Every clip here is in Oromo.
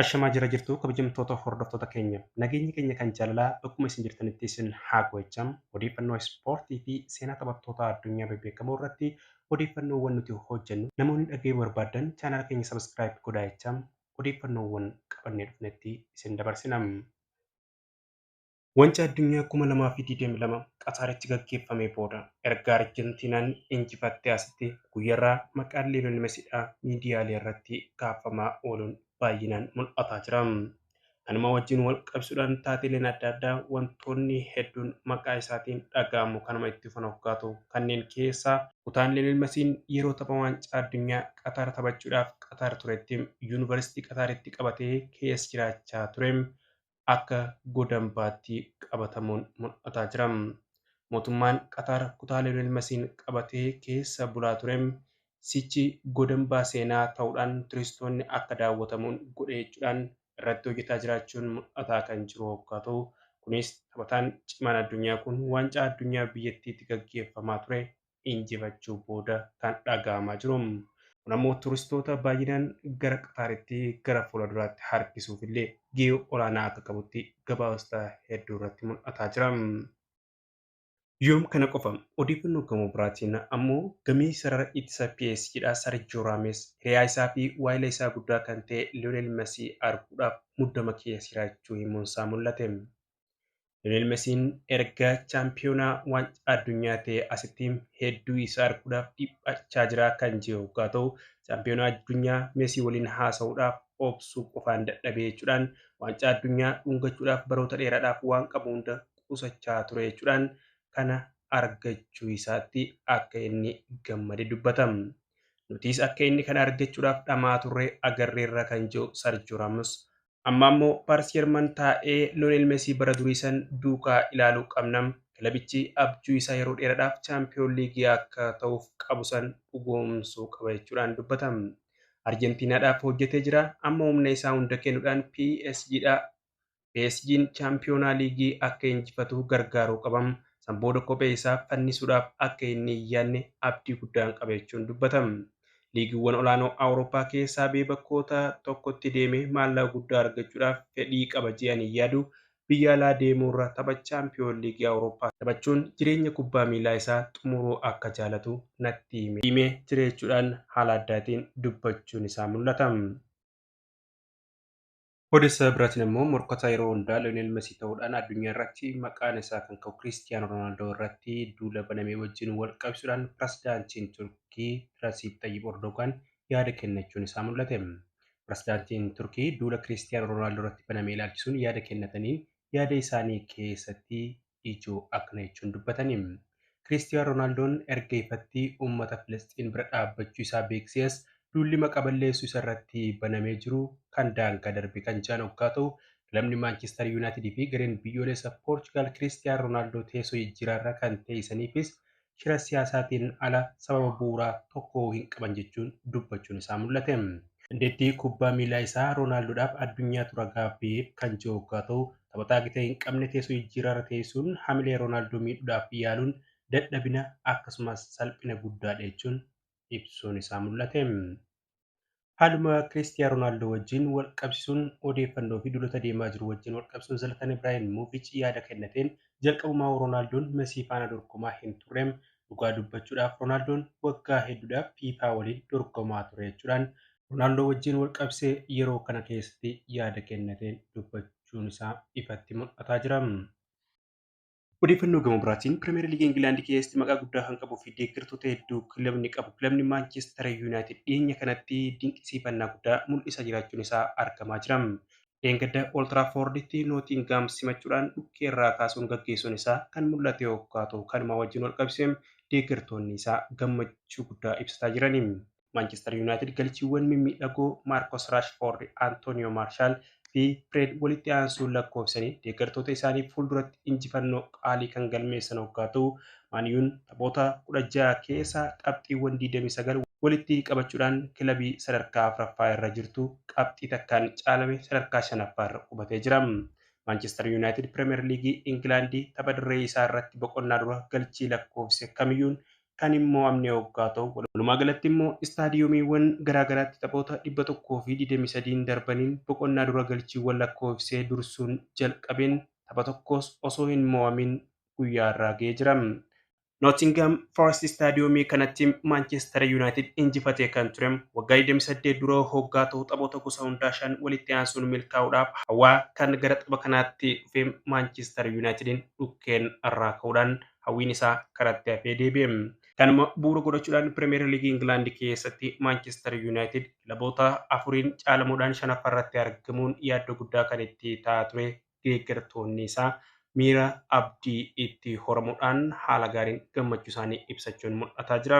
Ashamaa jira jirtu kabajamtoota hordoftoota keenya. Nageenyi keenya kan jaalalaa bakkuma isin jirtanitti isin haa gochamu. Odeeffannoo ispoortii fi seenaa taphattoota addunyaa bebbeekamoo irratti odeeffannoowwan nuti hojjennu namoonni dhaga'uu barbaadan chaanala keenya subscribe godhaa jechaa odeeffannoowwan qabannee dhufnetti isin dabarsina. Wanca addunyaa 2022 Qataaritti gaggeeffamee booda erga Arjentiinaan injifattee asitti guyyaarraa maqaan Liyoonel Mesiidhaa miidiyaalee irratti kaafamaa ooluun baay'inaan mul'ataa jira. Kanuma wajjin wal qabsiisuudhaan taateeleen adda addaa wantoonni hedduun maqaa isaatiin dhaga'amu kanuma itti fufan hoggaatu kanneen keessaa kutaan Liyoonel Mesiin yeroo tapha waancaa addunyaa Qataar taphachuudhaaf Qataar turetti yuunivarsiitii Qataaritti qabatee keessa jiraachaa ture akka godambaatti qabatamuun mul'ataa jira. Mootummaan Qataar kutaa Liyoonel Mesiin qabatee keessa bulaa ture sichi godambaa seenaa ta'uudhaan turistoonni akka daawwatamuun godhe jechuudhaan irratti hojjetaa jiraachuun mul'ataa kan jiru hoggaa ta'u, kunis taphataan cimaan addunyaa kun waancaa addunyaa biyyattiitti gaggeeffamaa ture injifachuu booda kan dhaga'amaa jiru. Kun ammoo turistoota baay'inaan gara Qataaritti gara fuulduraatti harkisuuf illee gahee olaanaa akka qabutti gabaasa hedduu irratti mul'ataa jira. Yoom kana qofa odeeffannoo gamoo biraatiin ammoo gamii sarara ittisa PSGdha Sergio Ramos hiriyaa isaa fi waayila isaa guddaa kan ta'e Lionel Messi arguudhaaf muddama keessa jiraachuu himuun isaa mul'ate. Lionel Messiin erga chaampiyoonaa waancaa addunyaa ta'e asitti hedduu isaa arguudhaaf dhiphachaa jira kan jiru yoggaa ta'u, chaampiyoonaa addunyaa Messi waliin haasa'uudhaaf obsuu qofaan dadhabee jechuudhaan waancaa addunyaa dhungachuudhaaf baroota dheeraadhaaf waan qabu hunda qusachaa ture jechuudhaan kana argachuu isaatti akka inni gammade dubbatama. Nutis akka inni kana argachuudhaaf dhamaa turre agarreerra kan jiru Sergio Ramos. Amma ammoo Paaris Jarman taa'ee Lionel Messi bara durii san duukaa ilaaluu qabna. Kilabichi abjuu isaa yeroo dheeraadhaaf chaampiyoon liigii akka ta'uuf qabu san dhugoomsuu qaba jechuudhaan dubbatama. Arjentiinaadhaaf hojjetee jira. Amma humna isaa hunda kennuudhaan PSGdha. PSG'n chaampiyoonaa liigii akka injifatu gargaaruu qabam. San booda kophee isaa fannisuudhaaf akka inni hin yaadne abdii guddaan qaba jechuun dubbatama. Liigiiwwan olaanoo Awurooppaa keessaa bee bakkoota tokkotti deemee maallaqa guddaa argachuudhaaf fedhii qaba jedhanii yaadu biyya alaa deemuurra tapha chaampiyoon liigii Awurooppaa taphachuun jireenya kubbaa miilaa isaa xumuruu akka jaalatu natti himee jira jechuudhaan haala addaatiin dubbachuun isaa mul'ata. Odeessa biraatiin immoo morkataa yeroo hundaa Lionel Messi ta'uudhaan addunyaa irratti maqaan isaa kan ka'u Kiristiyaanoo Roonaaldoo irratti duula banamee wajjin wal qabsiisuudhaan pirezidaantiin Turkii Rasiib Xayyib Erdogaan yaada kennachuun isaa mul'ate. Pirezidaantiin Turkii duula Kiristiyaanoo Roonaaldoo irratti banamee ilaalchisuun yaada kennataniin yaada isaanii keessatti ijoo akkana jechuun dubbatani. Kiristiyaanoo Roonaaldoo erga ifatti uummata Filisxiin bira dhaabbachuu isaa beeksises duulli maqa balleessuu isa irratti banamee jiru kan daangaa darbe kan jedhan hoggaa ta'u, kilabni Maanchister Yuunaayitid fi gareen biyyoolessa Poorchugaal Kiristiyaanoo Roonaaldoo teessoo jijjiiraarra kan teessaniifis shira siyaasaatiin ala sababa bu'uuraa tokko hin qaban jechuun dubbachuun isaa mul'ate. Dandeettii kubbaa miilaa isaa Roonaaldooodhaaf addunyaatu ragaa ba'eef kan jiru hoggaa ta'u, taphataa gita hin qabne teessoo jijjiiraarra teessuun hamilee Roonaaldoo miidhuudhaaf yaaluun dadhabina akkasumas salphina guddaadha jechuun ibsuun isaa mul'ate. Haaluma Kiristiyaanoo Roonaaldoo wajjin wal qabsiisuun odeeffannoo fi duulota deemaa jiru wajjin wal qabsiisuun Zlatan Ibraahimovic yaada kennateen jalqabumaa Roonaaldoo Mesii faana dorgomaa hin turreem dhugaa dubbachuudhaaf Roonaaldoo waggaa hedduudhaaf FIFA waliin dorgomaa ture jechuudhaan Roonaaldoo wajjin wal qabsee yeroo kana keessatti yaada kennateen dubbachuun isaa ifatti mul'ataa jira. Odeeffannoo gama biraatiin Pirimeer Liigii Ingilaand keessatti maqaa guddaa kan qabuu fi deeggartoota hedduu kilabni qabu kilabni Maanchister Yuunaayitid dhiyeenya kanatti dinqisiifannaa guddaa mul'isaa jiraachuun isaa argamaa jira. Dheengadda Old Traffordtti Nootingaam simachuudhaan dhukkee irraa kaasuun gaggeessuun isaa kan mul'ate yoggaa ta'u kanuma wajjin wal qabsiisee deeggartoonni isaa gammachuu guddaa ibsataa jirani. Maanchister Yuunaayitid galchiiwwan mimmiidhagoo Maarkos Raashfoord, Antooniyoo Maarshaal fi Fred walitti aansuun lakkoofsanii deeggartoota isaanii fuulduratti injifannoo qaalii kan galmeessan hoggaa ta'u, Maaniyuun taphoota 16 keessaa qabxiiwwan 29 walitti qabachuudhaan kilabii sadarkaa afuraffaa irra jirtu qabxii takkaan caalame sadarkaa shanaffaa irra qubatee jira. Maanchister Yuunaayitid Pirimeer Liigii Ingilaandii tapha dirree isaa irratti boqonnaa dura galchii lakkoofse kamiyyuun kan hin mo'amne hoggaa ta'u, walumaa galatti immoo istaadiyoomiiwwan garaagaraatti taphoota 123 darbaniin boqonnaa dura galchiiwwan lakkoofsee dursuun jalqabeen tapha tokkos osoo hin mo'amin guyyaa irraa ga'ee jira. Nottingham Forest istaadiyoomii kanatti Manchester United injifatee kan ture waggaa 28 dura hoggaa ta'u, taphoota gosa hundaa 5 walitti aansuun milkaa'uudhaaf hawaa kan gara tapha kanaatti dhufe Manchester Unitedin dhukkeen irraa ka'uudhaan hawwiin isaa karatti hafee deebi'e. Kanuma bu'uura godhachuudhaan Pirimeer Liigii Ingilaand keessatti Manchester United kilaboota 4n caalamuudhaan shanaffaarratti argamuun yaaddoo guddaa kan itti ta'aa ture, deeggartoonni isaa miira abdii itti horamuudhaan haala gaariin gammachuu isaanii ibsachuun mul'ataa jira.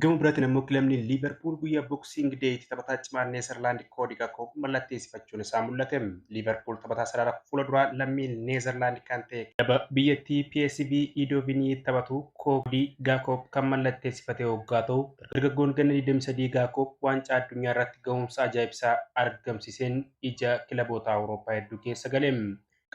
Gama biraatiin ammoo kilabni Liiverpuul guyyaa Boxing Day'tti taphataa cimaa Neezerlaand Koodii Gakpo mallatteessifachuun isaa mul'ate. Liiverpuul taphataa sarara fuula duraa lammii Neezerlaand kan ta'e kilaba biyyattii PSV Eindhoven taphatu Koodii Gakpo kan mallatteessifate hoggaa ta'u, dargaggoon ganna 23 Gakpo waancaa addunyaa irratti gahumsa ajaa'ibsaa argamsiiseen ija kilaboota Awurooppaa hedduu keessa gale.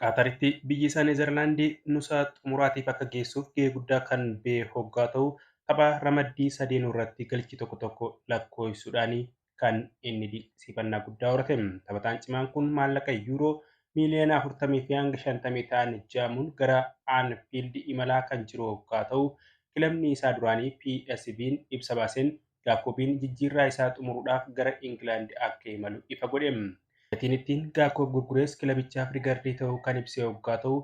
Qaataritti biyyi isaa Neezerlaandii nusa xumuraatiif akka geessuuf gahee guddaa kan ba'e hoggaa ta'u, tapha ramaddii sadeenuu irratti galchii tokko tokko lakkoofsuudhaan kan inni dinqisiifannaa guddaa horate. Taphataan cimaan kun maallaqa yuuroo miiliyoona 40 fi hanga 50 ta'an jaamuun gara Anfiild imalaa kan jiru hoggaa ta'u, kilabni isaa duraanii PSV'n ibsa baaseen Gaakoobiin jijjiirraa isaa xumuruudhaaf gara Ingilaand akka imalu ifa godhe. Gatiin ittiin Gaakoob gurgures kilabichaaf rigardii ta'uu kan ibse hoggaa ta'u,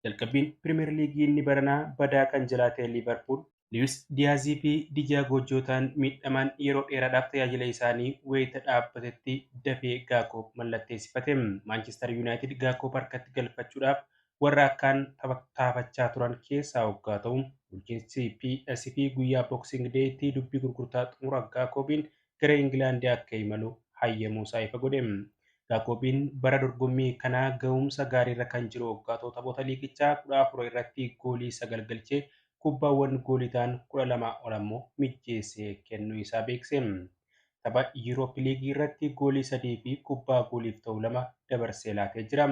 jalqabbiin Pirimeer Liigii inni baranaa badaa kan jalaa ta'e Liiverpuul Luwis Diyaazii fi Dijaago Jootaan miidhamaan yeroo dheeraadhaaf tajaajila isaanii wayita dhaabbatetti dafee Gaakoob mallatteessifate. Maanchister Yuunaayitid Gaakoob harkatti galfachuudhaaf warra akkaan tattaafachaa turan keessaa hoggaa ta'u, bulchiinsi PSV guyyaa Boxing Day'tti dubbii gurgurtaa xumura Gaakoobiin gara Ingilaandii akka imalu hayyamuu isaa ifa godhe. Gaakoobiin bara dorgommii kanaa gahumsa gaariirra kan jiru hoggaa ta'u, taphoota liigichaa 14 irratti goolii 9 galchee kubbaawwan goolii ta'an 12 ol ammoo mijjeessee kennuu isaa beekse. Tapha Yuuroop Liigii irratti goolii 3 fi kubbaa gooliif ta'u 2 dabarsee laatee jira.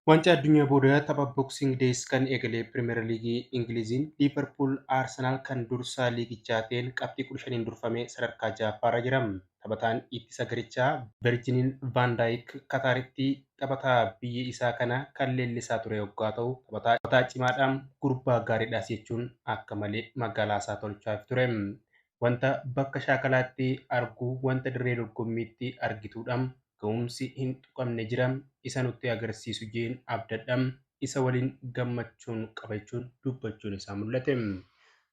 Waancaa addunyaa booda tapha Boxing Days kan eegalee Pirimeer Liigii Ingiliziin Liiverpuul Aarsenaal kan dursaa liigichaa ta'een qabxii 15 durfamee sadarkaa ja'affaarra jira. Taphataan ittisa garichaa Virjiniin Van Daayik Kataaritti taphataa biyya isaa kana kan leellisaa ture hoggaa ta'u, taphataa cimaadhaan gurbaa gaariidhaas jechuun akka malee magaalaa isaa tolchaaf ture. Wanta bakka shaakalaatti argu wanta dirree dorgommiitti argituudha. Ga'umsi hin tuqamne jira, isa nutti agarsiisu jeen abdadha, isa waliin gammachuun qabachuun dubbachuun isaa mul'ate.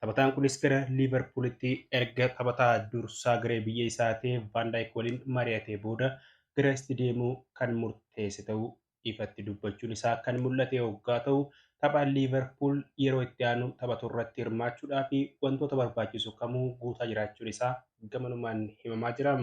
Taphataan kunis gara Liiverpuulitti erga taphataa dursaa garee biyya isaa ta'e Van Daayik waliin mari'atee booda gara istiidiyeemuu kan murteesse ta'uu ifatti dubbachuun isaa kan mul'ate hoggaa ta'u, tapha Liiverpuul yeroo itti aanu taphatu irratti hirmaachuudhaa fi wantoota barbaachisu kamuu guutaa jiraachuun isaa gamanumaan himamaa jira.